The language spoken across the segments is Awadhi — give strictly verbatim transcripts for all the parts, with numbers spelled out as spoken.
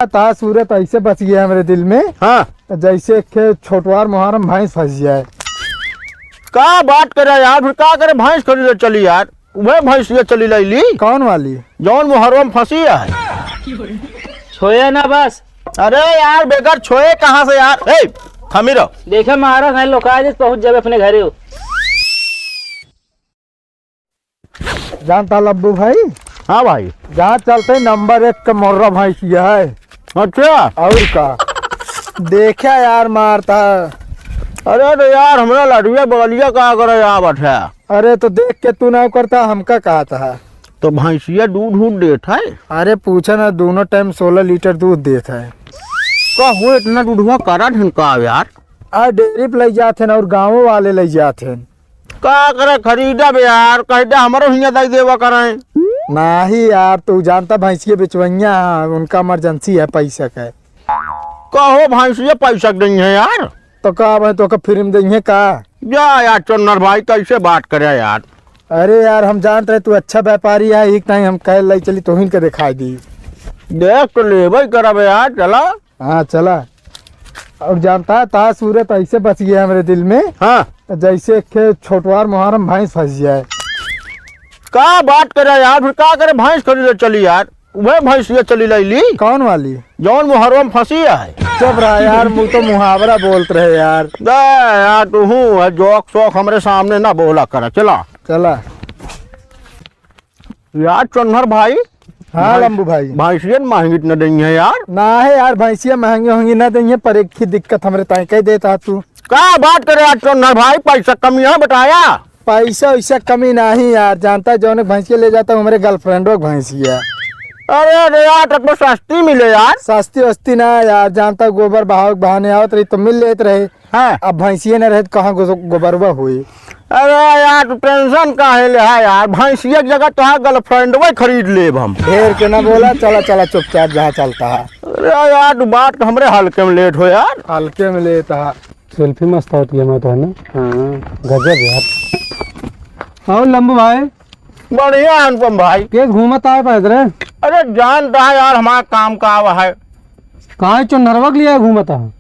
ता सूरत ऐसे बस गया हमरे दिल में। हाँ। जैसे एक ठे छोटवार मोहारम भैंस फंस जाए। का बात करे यार, फिर का करे, भैंस खरीदे चली यार, वह भैंसिया चली लैली। कौन वाली? जौन मोहरवा में फंसी है। छोए ना बस। अरे यार, बेकार छोए कहाँ से यार? ए, थमी रहो। देखे मारा नहीं, लोका आज पहुँच जाबे अपने घरे हो। जानता लब्बू भाई? हाँ भाई। जहाँ चलते नंबर एक का मोर्रा भैंसिया है। अच्छा। और का? देखा यार मारता। अरे तो यार, हमरा लड़ुआ बगलिया का करे आवत है। अरे तो देख के तू ना करता, हमका कहता है। तो भैंसिया दूध उध देत है? अरे पूछा ना, दोनों टाइम सोलह लीटर दूध देत है। का हो, इतना दूधवा करा ढन का यार? आ डेयरी पे लइ जात हैं और गाँवों वाले लइ जात हैं। का करे खरीदब यार, कह दे हमरो हियाँ दे देवा करें। नाही यार, तू जानता भैंसिया बेचवैया है, उनका इमरजेंसी है पैसा के। कहो भैंसिया पैसा के नहीं है यार। तो का भाई, तो का फ्री में देंगे का? जा यार चुन्नर भाई, कैसे बात करे यार? अरे यार, हम जानत रहे तू अच्छा व्यापारी है, एक टाइम हम कह लाई चली तोहिन के दिखाई दी। देख तो लेबे करब यार, चला। हाँ, चला। और जानता है, ता सूरत ऐसे बस गया हमरे दिल में। हाँ। जैसे एक ठे छोटवार मोहारम भैंस फंस जाए। का बात करे यार, फिर का करे, भैंस खरीदे चली यार, वह भैंसिया चली लैली। कौन वाली? जौन मोहरवा में फंसी है। चुप रहा यार, मुँह तो मुहावरा बोलत रहे यार। दे यार, तू हूँ है, जोक सोक हमरे सामने ना बोला करा, चला। चला। यार चोन्हर भाई। हाँ भैंस-, लंबू भाई। भैंसियन महंगी न देंगे यार। ना है यार, भैंसिया महंगी होंगी ना देंगे, पर एक ही दिक्कत हमरे ताई कह देता तू। का बात करे यार चोन्हर भाई, पैसा कमी है बताया? पैसा वैसा कमी नहीं यार, जानता है जौन भैंसिया ले जाता हूँ हमरे गर्लफ्रेंडों की भैंसिया। अरे रे यार, तब तो सस्ती मिले यार। सस्ती वस्ती ना यार, जानता है गोबर बहाव के बहाने आवत रही तो मिल लेत रहे। हाँ। अब भैंसिया न रहे तो कहाँ गो-, गोबरवा हुई? अरे यार, तू टेंशन काहे ले है यार? भैंसिया की जगह तोहार गर्लफ्रेंडवे खरीद लेब हम। ढेर के ना बोला, चला, चला, चुपचाप जहाँ चलता है। अरे यार, तू बात को हमरे हल्के में लेत हो यार। हल्के में लेता है। सेल्फी मस्त आवत है, मैं तो है ना। हाँ। गजब यार। और लंबू भाई? बढ़िया अनुपम भाई। केस घूमत आए पैदल रे? अरे जानता है यार, हमारा काम का आवा है। काहे चोन्हरवा के लिए घूमत है?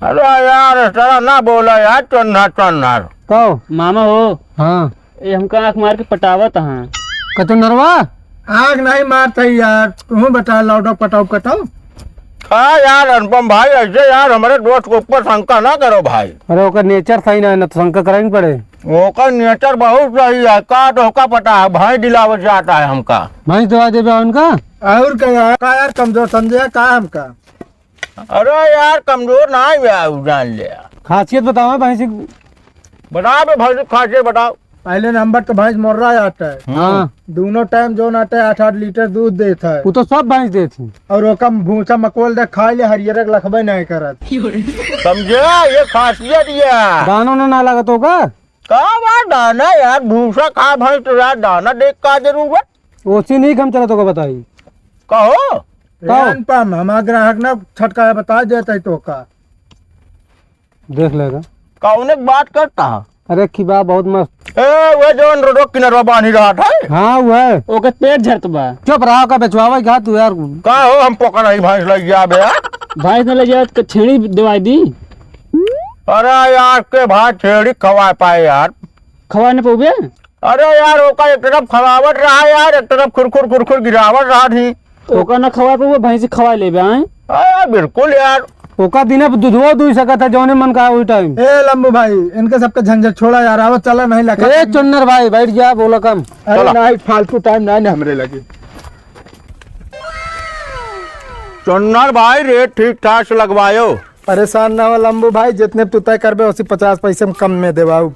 अरे यार, इस तरह ना बोला यार, चोन्हर, चोन्हर। कहो। मामा हो। हाँ। ये हमका आँख मार के पटावत हैं। का चोन्हरवा? आँख नहीं मारत है यार, तुम बता, लौटो पटाओ, कटाओ। हाँ यार अनुपम भाई, ऐसे यार हमारे दोस्त के ऊपर शंका ना करो भाई। अरे ओकर नेचर सही ना है, ना तो शंका करे के पड़े। ओकर नेचर बहुत सही है, का तो ओका पता है, भैंस दिलावत जाता है हमका। भैंस दिला देबे उनका? और का यार, का यार कमजोर समझे का हमका? अरे यार कमजोर ना है यार, उ जान ले। खासियत बताओ भैंस की। बता बे भैंस की खासियत बताओ। पहले नंबर तो भैंस मोर्रा आता है। हाँ। दोनों टाइम जोन आता है, आठ आठ लीटर दूध देता है। वो तो सब भैंस देती। और ओका भूसा मकोल दे खाए ले, हरियर के लखबे नहीं करत। समझे, ये खासियत ये है। दाना ना, ना लागत होगा? का बा दाना यार, भूसा खा भैंस तो यार, दाना देख का जरूरत? ओसी नहीं कम चला तो का बताई। कहो। कहो। ए अनुपम, हमार ग्राहक ना छटका है, बता देता है तो का। देख लेगा। कौने की बात करता है? अरे की बा बहुत मस्त। ए, वो जो रोड किनारवा बांधी रहा था। हाँ, वो है। ओकर पेट झरत बा। चुप रहा, का बेचवावे का तू यार? का हो, हम पोका नहीं भैंस लग जाबे यार। भैंस न लग जाए तो छेड़ी दवाई दी। अरे यार, के भाई छेड़ी खवाए पाए यार। खवाए न पउबे? अरे यार, ओका एक तरफ खवावत रहा यार, एक तरफ खुरखुर खुरखुर गिरावत रहा थी। ओका न खवाए पउबे, भैंसी खवाए लेबे, आए? अरे बिल्कुल यार। ओका दिने पे दुधवा दुई सकत है, जौने मन का वही टाइम। ए लंबू भाई, इनके सबके झंझट छोड़ा यार, आवत चला नहीं लखा। ए चुन्नर भाई, बैठ जा, बोला कम। अरे चला। नहीं, फालतू टाइम नहीं, नहीं हमरे लगे। चुन्नर भाई, रेट ठीक ठाक से लगवायो। परेशान ना हो लंबू भाई, जितने तू तय करबे, उसी पचास पैसे में कम में देवाऊ।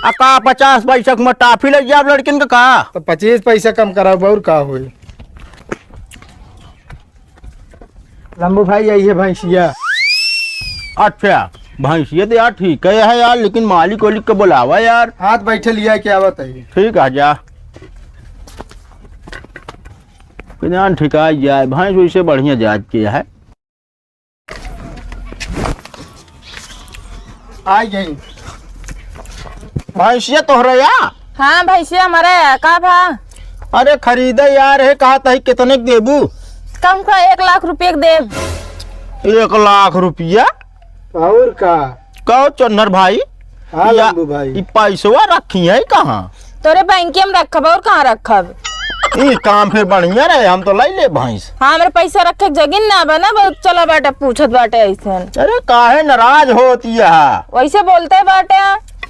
आ का पचास पैसा के मैं टाफी लग जाब लड़किन के का? तो पच्चीस पैसा कम कराऊ, और का होई? लंबू भाई, यही है भैंसिया। अच्छा, भैंसिया तो यार ठीक है, है यार, लेकिन मालिक वालिक के बुलावा यार। हाथ बैठे लिया के आवत है। ठीक है, जा। जान ठिकाई जाए, भैंस वैसे बढ़िया जात के है। आ गई। भैंसिया तोहरे या? हाँ, भैंसिया हमारे या। का भा? अरे खरीदे यार है, कहा तही कितने के देबू? कम का एक लाख रुपये के देब। एक लाख रुपया? और का? कहो चोन्हर भाई, हाँ, या लंबू भाई। ई पैसवा रखी है कहाँ? तोरे बैंके में रखब, और कहाँ रखब? ई काम फिर बढ़िया रहे, हम तो लाई ले भैंस। हाँ, हमरे पैसा रखे के जगह ना बा ना, बहुत चला बाटे, पूछत बाटे ऐसन। अरे काहे नाराज होती है? वैसे बोलते बाटे।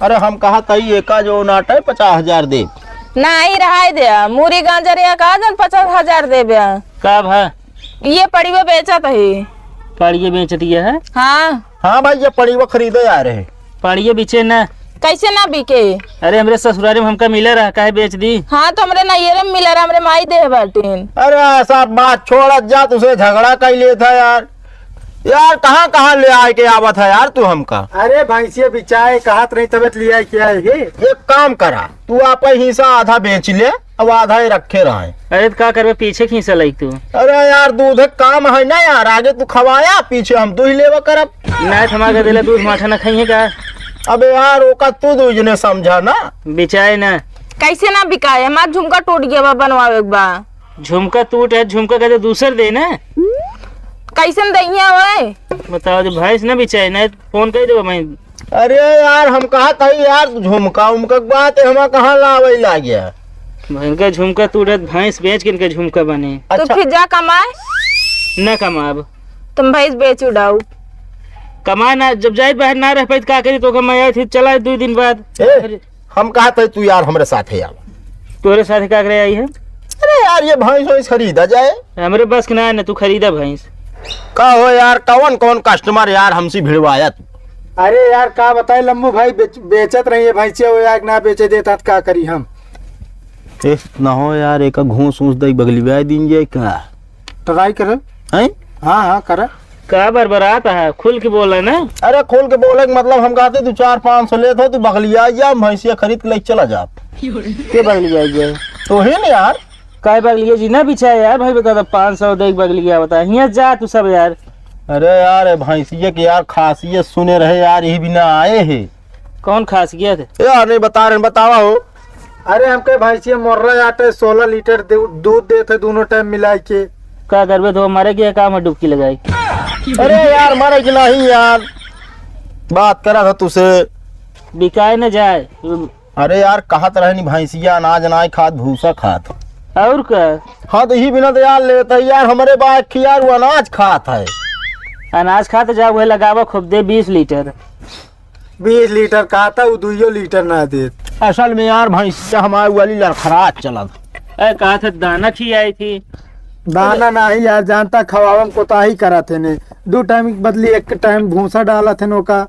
अरे हम कहा तई एका जो नाटे पचास हजार दे। नाही, रहाई दे, मूरी गाजर या का जन पचास हजार देबे। का भा? ये पड़ियो बेचत है। पड़िए बेचत ये है? हाँ। हाँ भाई, ये पड़ियो खरीदे आ रहे। पड़िए बिचे ना। कैसे ना बिके? अरे, हमरे ससुरारी में हमका मिला रहा, काहे बेच दी? हाँ, तो हमरे नैहरे में मिला रहा, हमरे माई देह बाटिन। अरे, ऐसा बात छोड़त जा, तुसे झगड़ा कर लेता यार। यार, कहाँ, कहाँ ले आए के आवत है यार तू हमका? अरे, भैंसिया बिचाए कहत रही, तबे त लिया के आए हे। एक काम करा, तू आपन हिस्सा आधा बेच ले, अब आधा ही रखे रहे। अरे, तो का करबे, पीछे खींचा लाइक तू। अरे यार, दूध के काम है ना यार, आगे तू खवाया, पीछे हम तू ही लेवा करब। ना, थमा के देले दूध माठा ना खाइए का? अबे यार, ओका तू दू जने समझा ना। बिचाए ना। कैसे ना बिकाए? हमार झुमका टूट गया बा, बनवावे के बा। झुमका टूट है, झुमका कहते दूसर दे ना। कैसे न दइया ओए? बताओ, जो भैंस ना बिचाए ना, फोन कर देबो मैं। अरे यार, हम कहा था यार, झुमका उमका के बात है, हमार कहाँ लावे लाग गया? इनका झुमका टूटत, भैंस बेच के इनका झुमका बने। तो अच्छा। फिर जा कमाए। ना कमाब। तुम भैंस बेच उड़ाऊ। कमा ना, जब जाए बाहर ना रह पाई तो का करी, तो मैं आई थी, चला दो दिन बाद। ए, अरे। हम कहा था तू यार हमरे साथे आवा। तोरे साथे का करे आई है? अरे यार, ये भैंस वैंस खरीदा जाए। हमरे बस के ना है ना, तू खरीदा भैंस। का हो यार, कौन कौन कस्टमर यार हमसे भिड़वाया तू? अरे यार, का बताए लम्बू भाई, बेच-, बेचत रही है भैंसिया, वो यार ना बेचे देता तो का करी हम? ए, ना हो यार, एक घूस ऊस दे बगलिया दिन ये का? ट्राई करे। हैं? हाँ, हाँ, करे। का बरबरात है? खुल के बोला ना। अरे, खुल के बोले के मतलब हम कहते तू चार पाँच सौ लेत हो, तू बगलिया जा, भैंसिया खरीद के ले चला जा। के बगलिया जाए? तो ही ना यार। काहे बगलिया जी ना बिछाए यार, भाई बता दे, पाँच सौ दे के बगलिया बता। हियाँ जा तू सब यार। अरे यार, ए भैंसिया के यार खासियत सुने रहे यार, यही भी ना आए है। कौन खासियत? यार नहीं बता रहे, बतावा हो। अरे हमके भैंसिया मोर्रा आटे सोलह लीटर दू-, दूध देत है दोनों टाइम मिलाई के। का करबे तो मरे के काम है डुबकी लगाई। अरे यार मरे के नहीं यार, बात करा था तुसे। बिकाए न जाए। अरे यार कहत रहनी भैंसिया अनाज नाय खात भूसा खात। और का? हाँ तो ही बिना तो यार लेता यार हमरे बाइक की यार वो अनाज खात है। अनाज खात जा वह लगावा खूब दे बीस लीटर। बीस लीटर कहता, उ दुइयो लीटर ना देत। असल में यार, भैंसिया हमारे वाली लड़खड़ात चलत। ए, कहा था दाना खियाई थी। दाना नाही यार, जानता खवावे में कोताही करत है ने। दो टाइम के बदली एक टाइम भूसा डालत है नोका।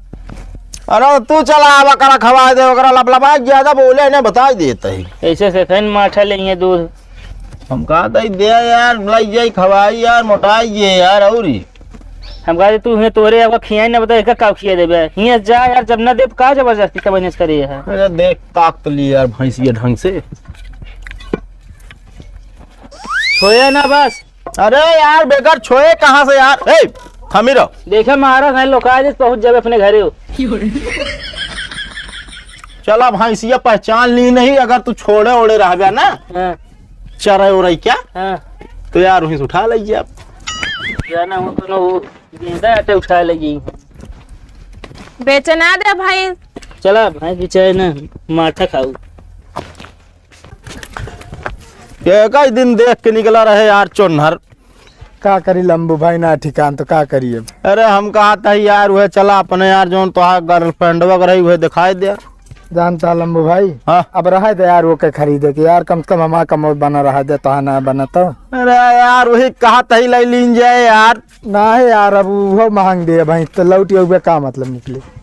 अरे तू चला आवा करा खवाए दे, ओकरा लबलबा ज्यादा बोले ने बताई देत है। ऐसे से खैन माठा लेंगे दूध। हम कहा दई दे यार, लाई जाई खवाई यार, मोटाई ये यार, औरी। हम कहा तू हियाँ तोरे अब खियाई ना बता, एका का खिया देबे? हियाँ जा यार, जब ना देब का जबरदस्ती तब इन्हें करे है। अरे देख, ताक तो लिए यार भैंसिया ढंग से। छोए ना बस। अरे यार, बेकार छोए कहाँ से यार? ए, थमी रहो। देखे महाराज, नहीं लोका दे, पहुँच जाबे अपने घरे हो। चला भैंसिया पहचान ली नहीं, अगर तू छोड़े ओड़े रहबे ना। हाँ। चराई उराई क्या? हाँ। तो यार, वहीं से उठा लीजिए आप। जाना हो तो ना, वो गेंदा आटे उठा लेगी। बेचे ना दे भाई। चला भाई, बेचे ना, माठा खाऊ। ये कई दिन देख के निकला रहे यार, चोन्हर। का करी लंबू भाई, ना ठिकान तो का करी अब। अरे हम कहा था यार, वह चला अपने यार, जौन तोहार girlfriend वगैरह रही, वह दिखाई दे। जानता लंबू भाई, हाँ। अब रहे दे यार, वो के खरीदे के यार, कम से कम हमारा कमो बना रहा दे, तो ना बना तो। अरे यार, वही कहा तही ले लीन जाए यार। ना है यार, अब वो महंग दे भाई, तो लौट आउबे का मतलब निकले।